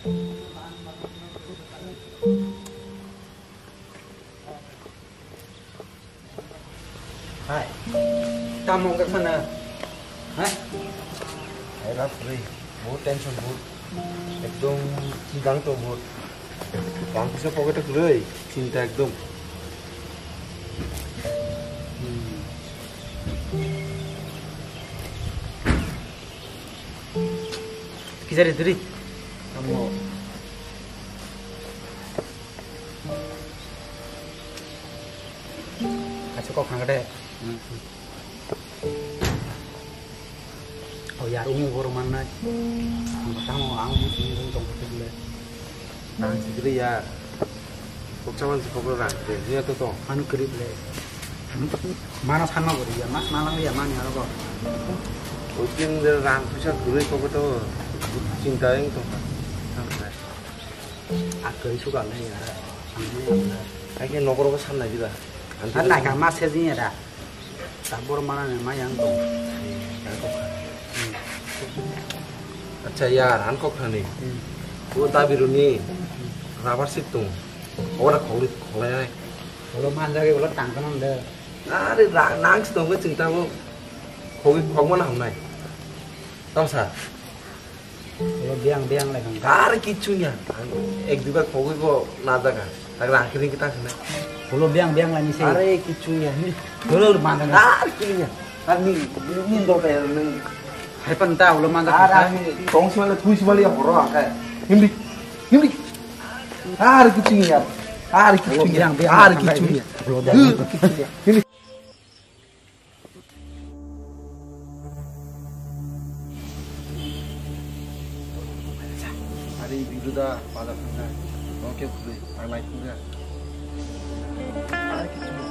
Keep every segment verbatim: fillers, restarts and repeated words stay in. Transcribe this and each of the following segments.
Hai. Tamo wngkha khana? Ha? Hai, rap kwrwi. Bahut tension, bahut. Ekdom chidang tong, bahut. Rang kisa pocket o kwrwi, chinta ekdom. Hmm. Kisa ri duri. Tamo. Kaisa kok khangde. O yar, umu boro mannai. Ang tamo, ang umu tini tong tong khe le. Nang sikri yar. Kok chaman si kok rang de. Niya to to. Anu krip le. Mana sanma bori ya, mas malang ya mani aro ko. O tin de rang puisa gurui kok to. Chinta eng to. Akwrwi suka le ya. Hai khe nokro bo sanna diba. Ar naikha ma se jing era. Tabor mana ne ma yang dong. Acha yar, ang kok thani. Hmm. O dabi runi rubber sheet tung. Ora kholi kholai nai. Olo man jage olo tang kanon de. Are ra-, nang si tong ching tabo. Khogi khogma na hamnai. Tong sa. Olo biang biang lai kang. Are kichu ya. Ek duga khogwi bo na jaga. Tak rang kiri kita sana. Olo biang biang lai ni se. Are kichu ya. Ni. Olo man jage. Are kichu ya. Ar ni, ni dol kaya ni. Hai pan ta olo man jage. Are ni tong si mali, thui si mali ya horo akai. Hindi. Hindi. Are kichu ya. Are kichu ya. Biang biang. Are kichu ya. Olo biang. Hindi. Ari biru da pada pura. Oke pura. Ang lai pura. Ang lai pura.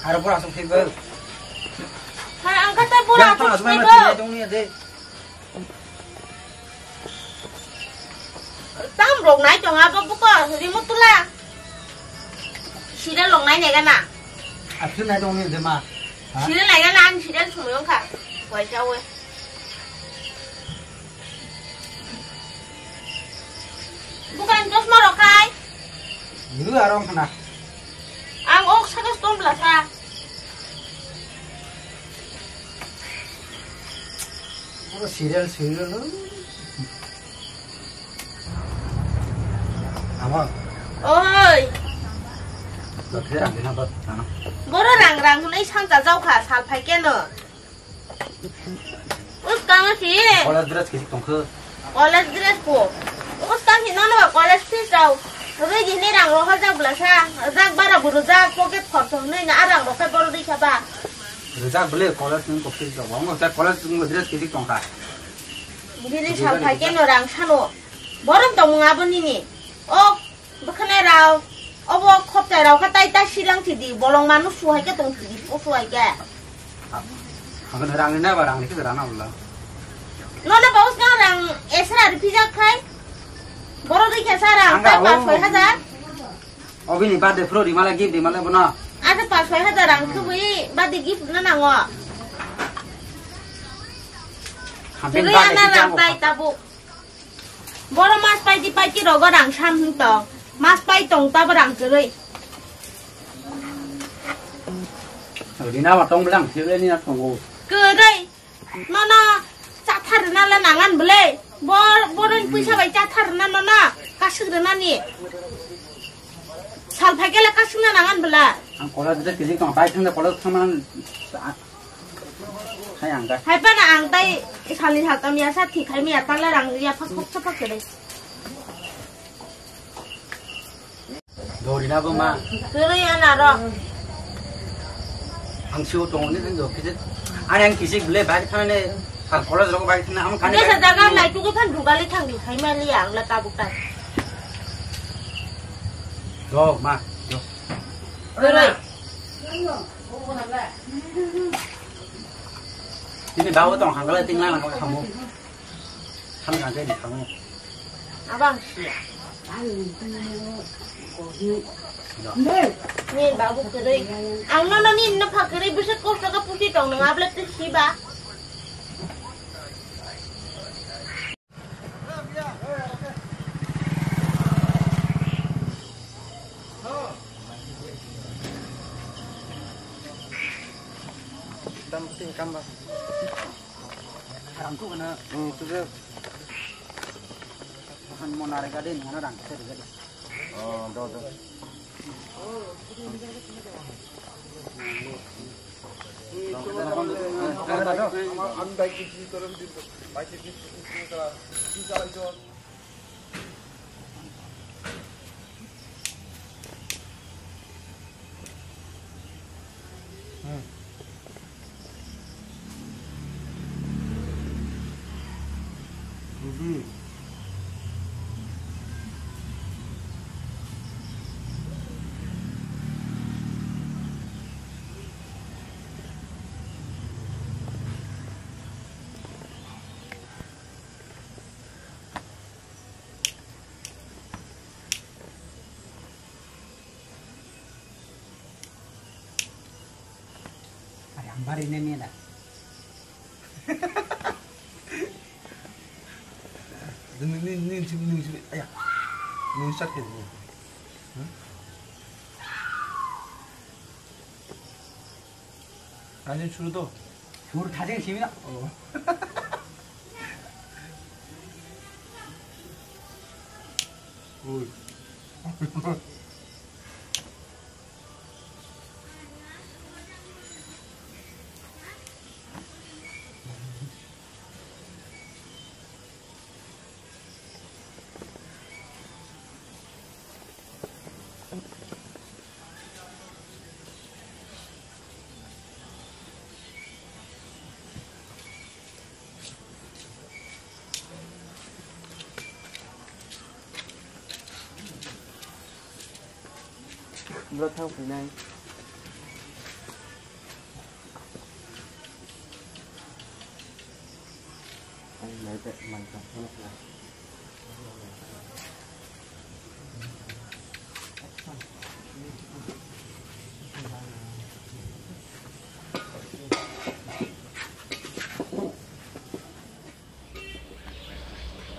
Aro pura asok thik bel. Hai, ang kata pura asok thik bel. Tam rok nai tong abo buko, remote tula. Serial rok nai nai gana. Aswk nai tong ni de ma. Ha? Serial nai gana, ang serial sumui wngkha. Waisa we. Bukan chosma rok khai. Guru arong khna. Ang ok sakas tong bla sa. Puro serial, serial. Amo. Oi. Dokhe ang dina bat nana. Boro rang rang hunai sanja jaukha sal phai keno. Us kang si. College dress kisi tongkhe. College dress po. Us kang si nono college fees rao. Rui gini rang rohor jak bla sa. Jak bara buru jak pocket khorchong nui na arang rokhai boro dui sa ba. Rijak bele college ni kok twi jago. Omo ta college ni dress kisi tongkha. Bini sal phai keno rang sano. Borom tongmung abo nini. O bwkhwnai rao. Obo khoptai rao kha tai ta silang thidi. Bolong manu suhai khe tong thidi. O suhai khe. Hakan rang ni na ba rang ni khe rana ulla. Nono baus kang rang esra ri pijak khai. Boro dui khe sa rang tai pas soi hajar. Obini birthday phuru rimale gift rimale bono. Ada pas soi hajar rang kubui birthday gift na nango. Happy birthday ana rang tai tabuk. Boro mas pai di pai ki rogo rang sam hing tong. Mas pai tong tabo rang kwrwi. Rina ba tong blang sile ni na tongo. Kwrwi. Nono chathar rina le nangan bwle. Bor boroni puisa bai chathar rina nono kasuk rina ni. Sal phaikele kasuk na nangan bwla. Ang college de kisi tong bai thang de college thang man. Hai ang ga. Hai pa na ang tai salni saltam ya sa thi khai mi ya tala rang ya phak phak sa phak kere. Dori na bo ma. Kere ya na ro. Ang siu tong ni do kisi. Ani ang kisi bwle bai thang ne. Sal college rok bai thang am kan. Desa jaga lai tu ko phan dugali thang di khai ma li ang la tabuk ta. Do ma. Do. Kere. Tini babu tong hangkala tingla nang kamu. Ham kan jadi kamu. Abang sia. Ni babu kere. Ang no no ni no pha kere bisa kosto ka pusi tong nang abla tu siba. Tam ting kamba. Rangku kana. Hmm, tu je. Makan mo nare gadin, mana rang kete gadin. Oh, do, do. Ari ang bari ne mela. Ni ni ni ni ni aya. Ni sakit ni. Ani suru to. Sur thajeng simi na. Oh. Ui. Bro, thang phainai. Ang nai te man ka phone kha.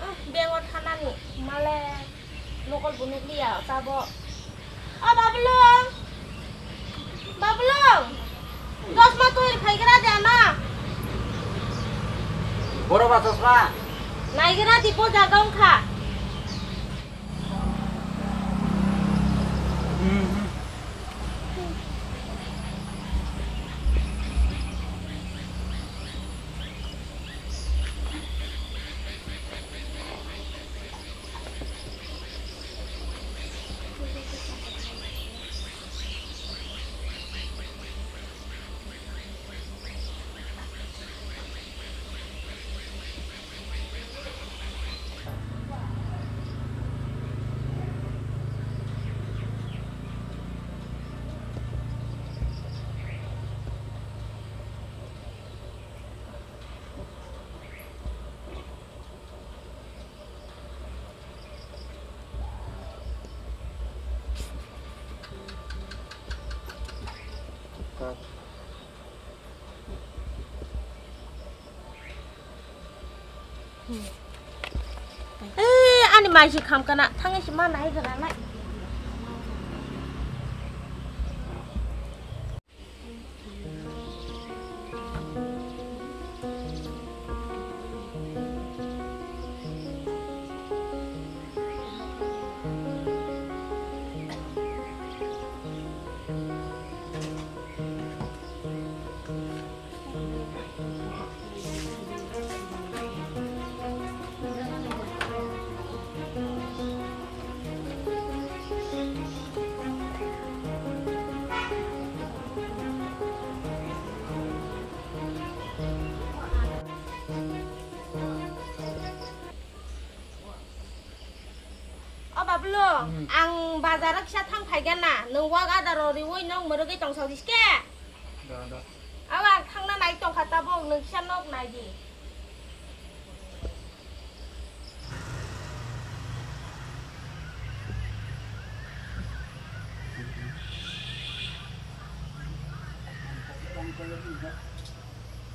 Ah, bego thanani male nokol bunuk liya tabo. O Babulung, Babulung, chosma twi phaigra de ama. Boro ba chosma. Naigra di po jaga wngkha. Eh, ani mai se kham kana, thangwi se ma nai gra nai. Blo, hmm, ang bazar kisa thang phai gana, nwng wak adaro riwi nwng mwrwgwi tong saudi ske. Da, da. Abo ang thangna nai tongkha tabuk, nwng kisa nok nai di.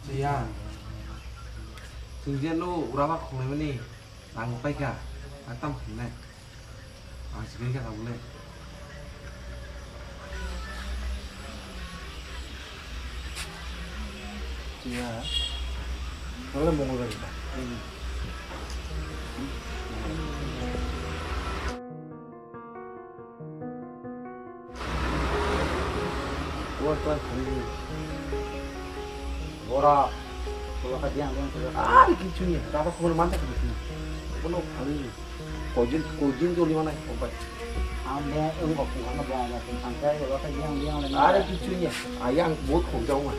Siya. Chwng je no ura ba khongnai mani. Ang paikha, ang tam khainai. Ang sikhe kha tabule. Iya. Wala mongol bai. Bora, bora ka diang diang. Ari kichu ni, raba khumul manta kichu. Bono khali. Kojin, kojin joli mana kompai. Ang be, ang kok ang be, ang kok ang be, bora ka diang diang le. Ari kichu ni, ayang bot khom jong ma.